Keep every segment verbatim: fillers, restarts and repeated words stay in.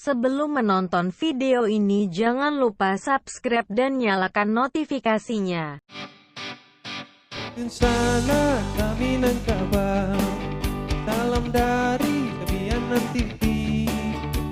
Sebelum menonton video ini, jangan lupa subscribe dan nyalakan notifikasinya. Insana kami nan kaba. Salam dari Sabianan T V.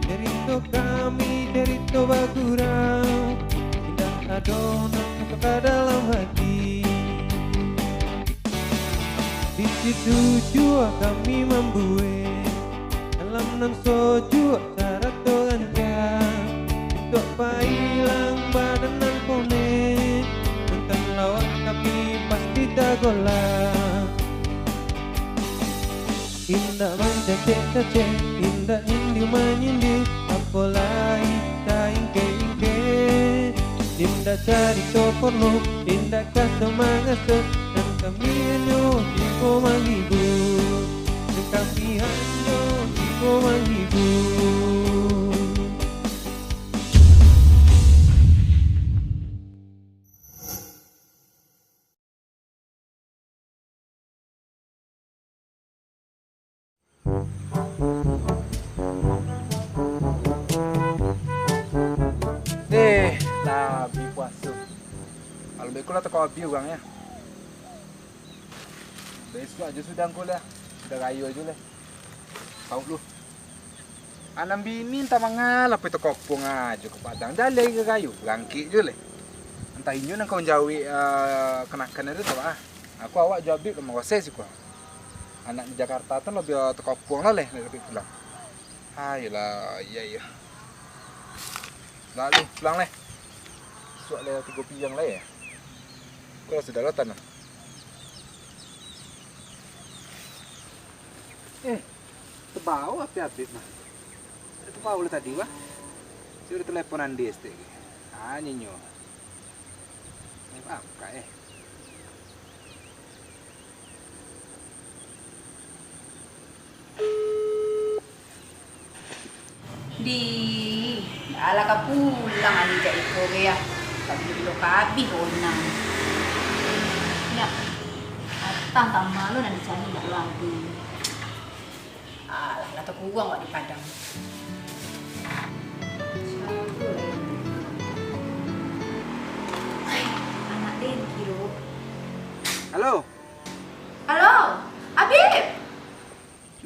Cerito kami, cerito bagurau. Indak ado nan ka dalam hati. Di situ jua kami mambuek alam nan sojuak sarato rancak. Untuak pailang badan nan ponek, nonton lawak tapi pasti tagolak. Indak mancacek-cacek, indak nyindir-manyindir, apo lai taingkek-ingkek. Indak carito porno, indak kaso-mangaso, nan kami hanyo tibo manghibur. Nan kami hanyo tibo manghibur. Eh, lah abih puaso. Kalau beko lah toko abih urang, yo. Bisuak ajo sudah ngko lah. Sudah rayo ajo lah. Sauk lu. Anak bini antah manga lah pai takopuang ajo ka Padang. Jaleh ari rayo, barangkek jo leh. Antah inyo nan ka manjawek, ah, kanakan tu, antah baa. Aku awak jo Abib lah maroseh siko. Anak di Jakarta tu labiah takopuang lah leh, nak dapek pulang. Ayolah, iyo, iyo. Lah lu, pulang leh. Isuak leh tigo piang lai, yo. Kau sudah lah tanah. Eh, tabao H P Abib mah. Ado tabao lah tadi, wah. Sudah telepon Andi estek. Ah, nyo. Ni angkek, eh. Di, alah ka pulang Andi jak iko ge, ah. Tapi bilo ka abih ko nan. Nyak, atang tama lo nan dicari ndak lo abih. Alah, lah takuruang awak di Padang. Siapo lai? Hai, anak den kiro. Halo. Halo, Abib.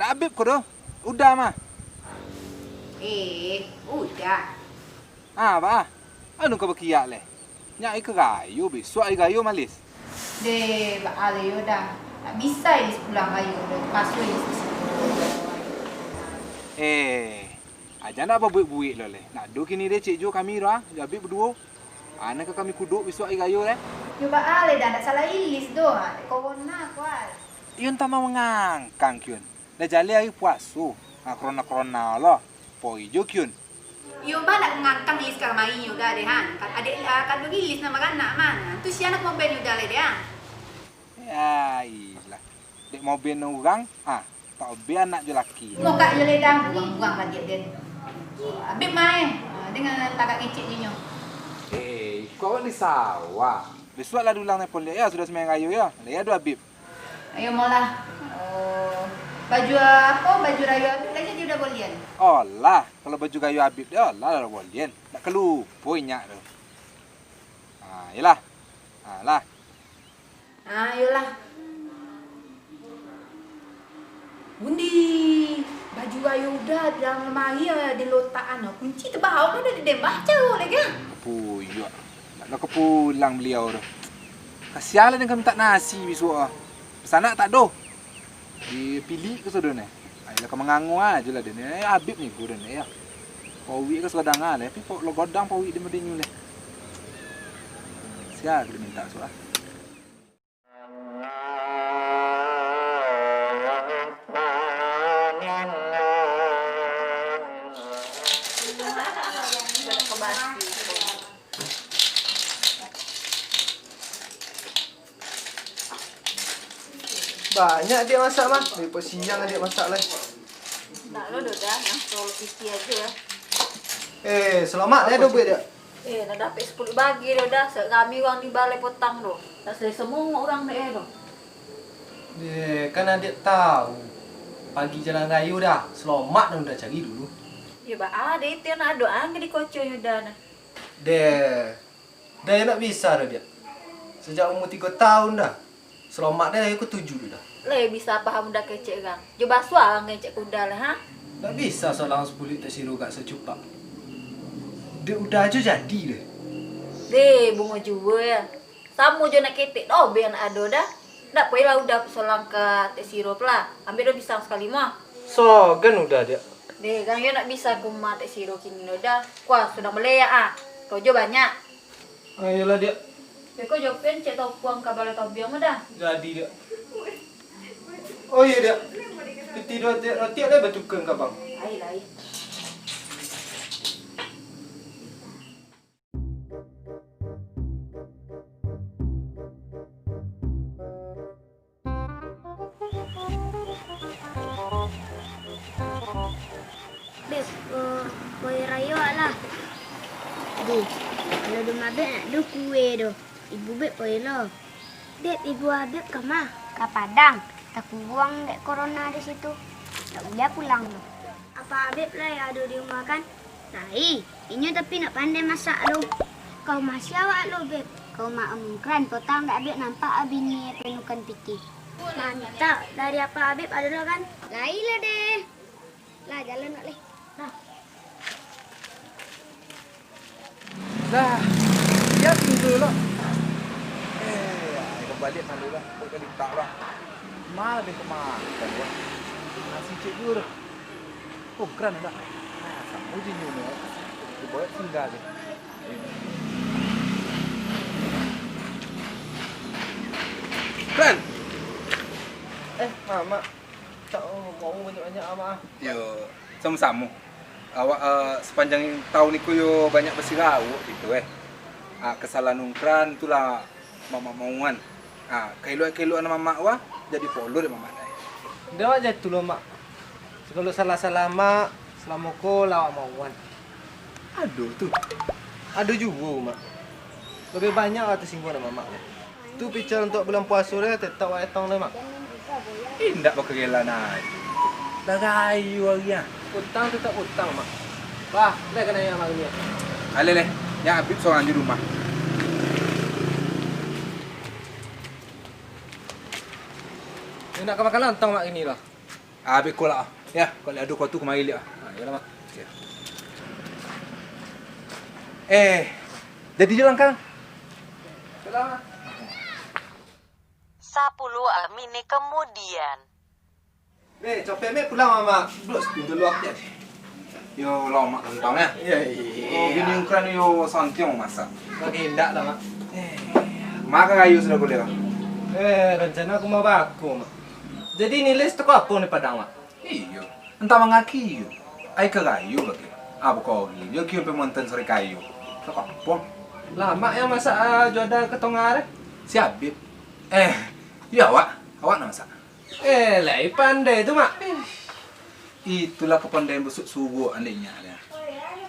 Nak Abib ko doh? Udah mah. Eh, udah. Ah, baa? Anu ka bakiak leh. Nyak ari ka rayo, bisuak ari rayo malis. Deh, baa leh yo dah. Tak bisa Ilis pulang rayo, dah paso Ilis di siko. Eh, aja ndak babuek-buek lo leh. Nak ado kini deh cek juo kami tu ah, jo Abib baduo. Ah, nan ka kami kuduk bisuak ari rayo leh. Yo baa leh dah, ndak salah Ilis doh. Ah, dek corona ko ai. Iyo antah mah mangangkang kiun. Dah jaleh ari puaso. Ah, corona-corona lo. Poi jo kiun. Iyo, bah, nak mangangkang Ilis kamari nyo ga deh, han. Kan adek, ah, kanduang Ilis nan baranak, man. Tu sia nak moben nyo ga lai deh, han. Ya, ilah. Dek moben urang, ah, tak obe anak jo laki. Mokak jo ledang, buang-buang baliak den. Abib main, ah, dengan tagak kecek je nyo. Eh, iko awak di sawah. Bisuak lah diulang telepon liak, ya, sudah sumbayang rayo, ya. Lah, ya, ado Abib. Ayo, molah. Eh, baju apo? Baju rayo Abib lah jadi udah bolian. Olah, kalau baju rayo Abib deh, olah lah bolian. Ndak ka lupo inyak tu. Ha, iyolah. Ha, lah. Ha, iyolah. Undi, baju rayo udah di dalam lamari, eh, dilotakan. Kunci tabao udah di dembah, caro lagi, ah. Apo iyo? Ndak ka pulang baliau tu. Kasian lah den ka mintak nasi bisuak ah. Pesanak tak doh. Dipilik ka sudah ni. Ai lah ka mangango ajo lah den. Eh, Abib ni den ya. Pawik ka sudah danga lah. Tapi pawik lo godang pawik di madinyu lah. Sia ka dimintak suah. Banyak dek masak mah, dari pukul siang dek masak lai. Ndak lo doh dah, nang solo piti ajo lah. Eh, selamat lah doh buek dek. Eh, nak dapek sapuluah bagi doh dah, sak rami urang di balai potang doh. Tak selesa mongok urang dek eh doh. Eh, kan adek tahu, pagi jalan rayo dah, selamat dong dah cari dulu. Yo baa deh, itu nan ado angin di koconyo dah nah. Deh, dah yo ndak bisa dah, Diak. Sajak umua tigo taun dah. Salomak deh, aku tuju dah. Lai bisa paham udah kecek urang. Jo basuah urang kecek kuda lah, ha? Ndak bisa solang sapuluik tek siro gak sacupak. Dek udah ajo jadi deh. Deh, bungo juo ya. Samo jo nak ketek doh, be nak ado dah. Ndak poilah udah solang ka tek siro lah. Ambek doh bisa sakali mah. Sogan udah, Diak. Deh, kan yo nak bisa kuma tek siro kini lo dah. Kuah sudah meleak ah. Rojo banyak. Ayolah, Diak. Beko jo pen cek topuang ka balai tobiang dah. Jadi, Diak. Oh iyo, Diak. Piti roti, roti ado batukan ka bang. Ai lai. Beb, eh, poi rayo lah. Di, kalau di rumah Beb ndak ado kue doh. Ibu Beb poi lo. Beb, ibu Abeb ka ma? Ka Padang. Takubuang dek corona di situ. Ndak buliah pulang doh. Apa Abeb lai ado di rumah kan? Lai, inyo tapi ndak pandai masak doh. Ka rumah sia awak lo, Beb? Ka rumah Om Mungkran, potang ndak Abeb nampak bini penukan piti. Mantap, dari apa Abeb ado lo kan? Lai lah deh. Lah, jalan wak leh. Nah. Dah, siap dulu lo. Eh, ayo baliak malu lah. Kok ka litak lah. Ma lah deh kemakan wak. Nasi cek dulu. Oh, Gran ndak? Nah, samo je nyo ni. Dibawa tinggal deh. Gran! Eh, Mamak. Tak mau banyak-banyak, Mamak. Yo, samo-samo. Awak, eh, sapanjang taun iko yo banyak basirauak kito, eh. Ah, kasalahan Ungkran tu lah Mamak mauan. Ah, kaeloak-kaeloak nan Mamak wah, jadi polo dek Mamak dai. Ndak, Mak, jan tu lo, Mak. Sagalo salah-salah Mak, salamo ko lah awak mauan. Ado tu. Ado juo, Mak. Labiah banyak lah tasingguang dek Mamak, Mak. Tu pica untuak bulan puaso deh, tetap wak etong deh, Mak. Indak bakarela ajo. Barayo ari ah. Utang tetap utang, Mak. Bah, lai kanai Mak kini. Aleh leh, nyo Abib sorang di rumah. Ndak ka makan lontong, Mak, kini lah. Ah, beko lah. Ya, kok lai ado kuatu kamari liak. Ah, iyolah, Mak. Ya. Eh, jadi je langkah. Salam, Mak. Sapuluah menit kemudian. Eh, capek mek pulang, Mamak. Bos, pintu luak je. Yo, lamak kantang, ya? Iya, iya. Oh, bini Ungkran yo santiang masak. Lagi indak lah, Mak. Eh, makan kayu sudah boleh lah. Eh, rencana aku mau bako, Mak. Jadi, ni les toko apo ni Padang, Mak? Iyo, entah mangaki yo. Ai karayo lagi. Ah, bukan ori, yo kio pe monten sore kayu. Toko apo? Lah, Mak yang masak, ah, juada ke tonga deh. Si Habib. Eh, iyo awak. Awak nak masak? Eh, lai pandai tu, Mak. Itulah kapandaian busuak suruak andeknyo.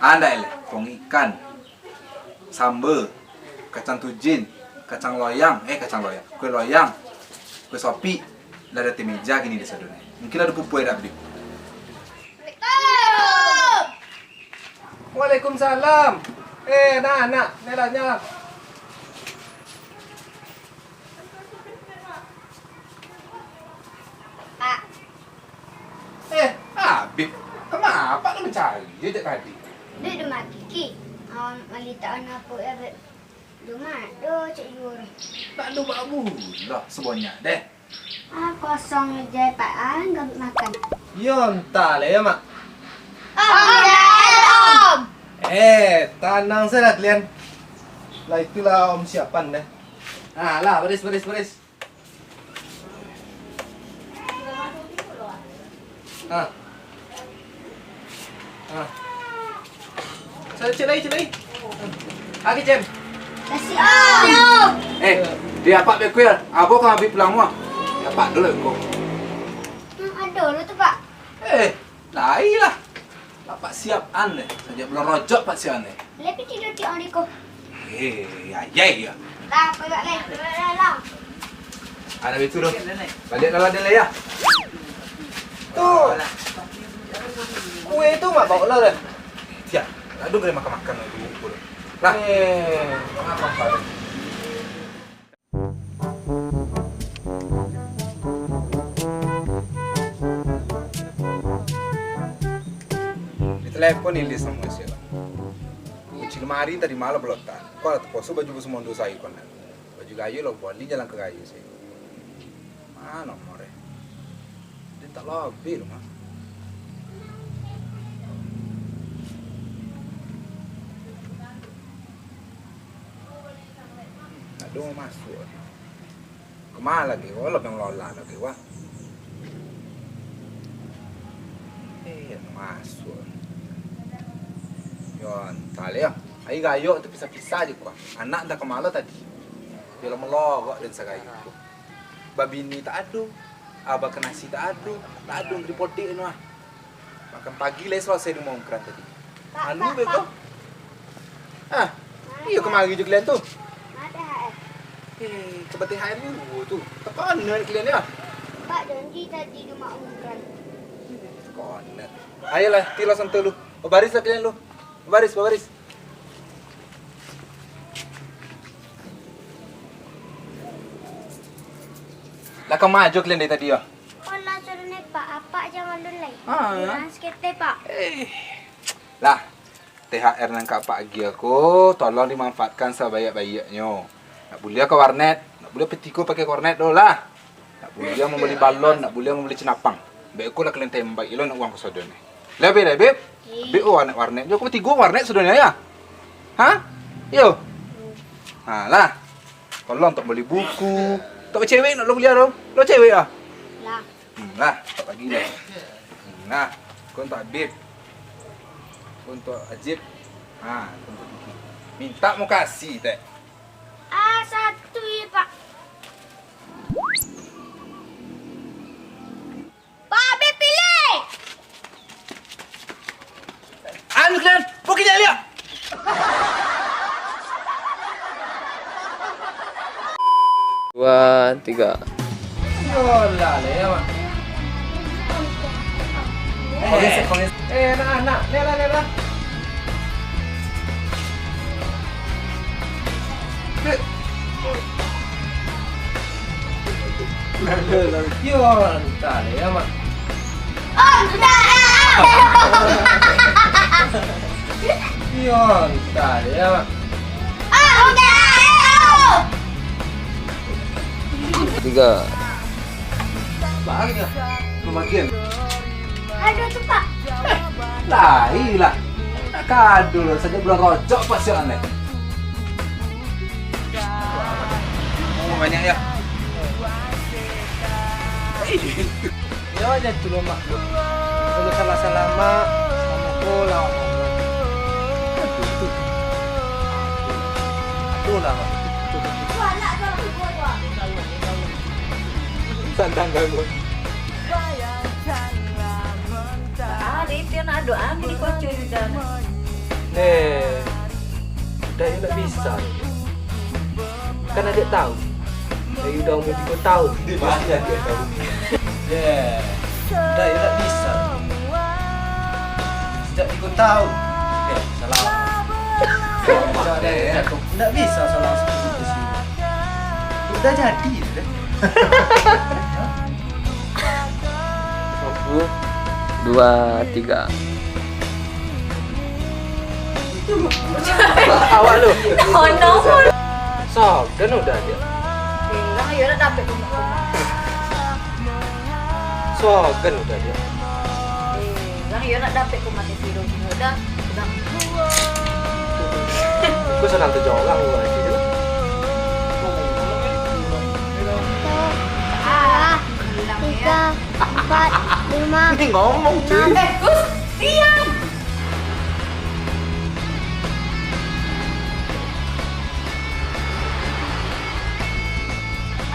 Andai lah, tong ikan, samba, kacang tujin, kacang loyang, eh, kacang loyang, kue loyang, kue sopi, lah di ateh meja kini di sadonyo. Mungkin lah dipupui dah, Bib. Waalaikumsalam. Eh, anak-anak, ni lah, ni lah. Pak. Eh, Habib, kama Apak nak mancari jo jak tadi? Dek, di ma Kiki. Awak malitak anak Apak yo, Beb. Di ma ado cek juo. Tak ado babulah sabanyak deh. Ah, kosong je, Pak. Ah, nggak makan. Yo, entah lah ya, Mak. Om, dah, Om. Eh, tanang sajolah kalian. Lah itulah Om siapan deh. Ah, lah, baris, baris, baris. Ah. Ah. Sa-, cek lai, cek lai. Lagi, Cem. Nasi, Om. Eh, di Apak beko ya. Abo ka ambiak pulang mua. Di Apak dulu ko. Hmm, ado lo tu, Pak. Eh, lai lah. Apak siapan deh. Sajak bulan Rojab Apak siapan deh. Lai piti roti ang ko. Eh, ya, ya, ya. Lah, pagak lai, pagak lai lah. Anak itu doh. Baliak lah, Dek, ya. Tu. Kue tu mak bawa lah dah. Siap. Aduh, boleh makan-makan lah dulu. Lah. Eh, makan apa dah? Ditelepon Ilis samo sia lah. Kunci lemari tadi malam balotak. Kau lah taposo baju basumondo sayo kau nak. Baju gayo lah bali jalan ka gayo sayo. Ma nomor e? Den tak lobih lo, Mas. Ado masuak. Kama lagi, walau yang lola lagi, wah. Eh, masuak. Yo, antah lah, yo. Ai gayok tu pisah-pisah je, wah. Anak antah kama lo tadi. Yo lah, malogok den sagayo tu. Babini tak ado, ah, bakanasi tak ado, tak ado ngeri podek tu ah. Makan pagi lai salasai di rumah Ungkran tadi. Pak, malu Pak, be ko. Pak. Ah, iyo kamari jo kalian tu. Ma T H R? Eh, ka ba T H R dulu tu. Takonet kalian yo. Pak, janji tadi di rumah Ungkran. Takonet. Ayolah, ti lo santai lu. Babaris lah kalian lu. Babaris, babaris. Lah kama ajo kalian dari tadi yo? Alah, suruh ni, Pak. Apak jan alun lai. Ah. Kurang saketek, Pak. Eh. Lah, T H R nan ka apak agiah ko, tolong dimanfaatkan sabaiak-baiaknyo. Nak buliah ka warnet, nak buliah pitiko pakai kornet doh lah. Nak buliah mambali balon, nak buliah mambali cinapang. Baik ko lah kalian tembak ilo nak uang kasadonyo. Lah, Beb, lah, Beb. Ih. Beb, oh, anak warnet jo. Ko batigo warnet sadonyo, ya? Ha? Yo. Ha, lah. Tolong tak bali buku. Tak bacewek nak lo kuliah tu. Lo cewek ah? Lah. Hmm, lah, tak pagi lah. Hmm, nah, ko untuak Beb. Ko untuak Ajib. Ha, ko untuak Kiki. Mintak mukasih, tek. Ah, satu je, Pak. Pak, ambiak pilih! Anu kalian, pergi dari dia! Dua, tiga. Yolah, lewat. Eh, eh, anak-anak, lewat, lewat. Yo, antah deh, Mak. Antah deh, Mak. Antah deh. Tiga. Bahagia. Pembagian. Aduh, tu, Pak. Lain lah. Nak kado lah, sajak bulan Rajab pasti aneh. Oh, banyak ya. Yo, jan tu lo, Mak. Kalau salah-salah, Mak, samo ko lah. Aduh, tu. Aduh lah, Mak. Sandang gangguan. Ah, deh, dia nak doa, aku dikocok Yuda. Eh, dah, Yuda bisa. Kan adek tahu. Eh, Yuda umur tiga tahun. Dia banyak dia tahu. Yeah. Dah, Yuda bisa. Sejak tiga tahun. Eh, salah. Tidak bisa salah satu sini. Udah jadi sudah. Satu, dua, tiga. Awak lu. Oh, no. Sagan udah dia. Bilang, yo nak dapet rumah. Sagan udah dia. Bilang, yo nak dapet rumah. Udah, udah. Kau senang terjorang lu aja. Ah, tiga, empat, lima. Ini ngomong, cuy. Eh, Gus, diam.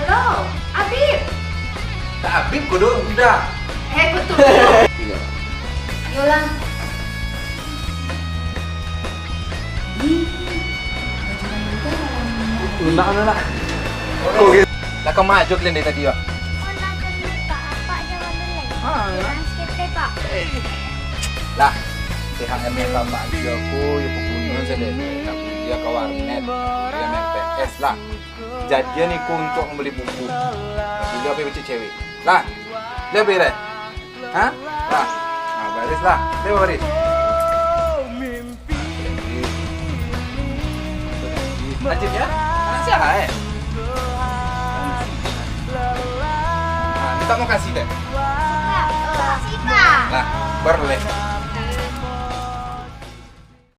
Halo, Abib. Tak Abib, kudu udah. Eh, betul. Iya. Yolah. Lunak, lunak. Oke. Lah, kama ajo kalian dari tadi, yo? Apak jan alun lai. Ah. Kurang saketek, Pak. Eh. Lah, T H R nan ka Mak agiah ko, yo pagunoan sadonyo. Nak kuliah ka warnet, nak kuliah main P S lah. Jadian iko untuak mambali buku. Nak kuliah pai bacek cewek. Lah, lai pai lai? Ha? Lah. Nah, baris lah. Lai baris. Lanjut ya. Anak siapa eh? Nah, minta makasih deh. Lah, baru leh.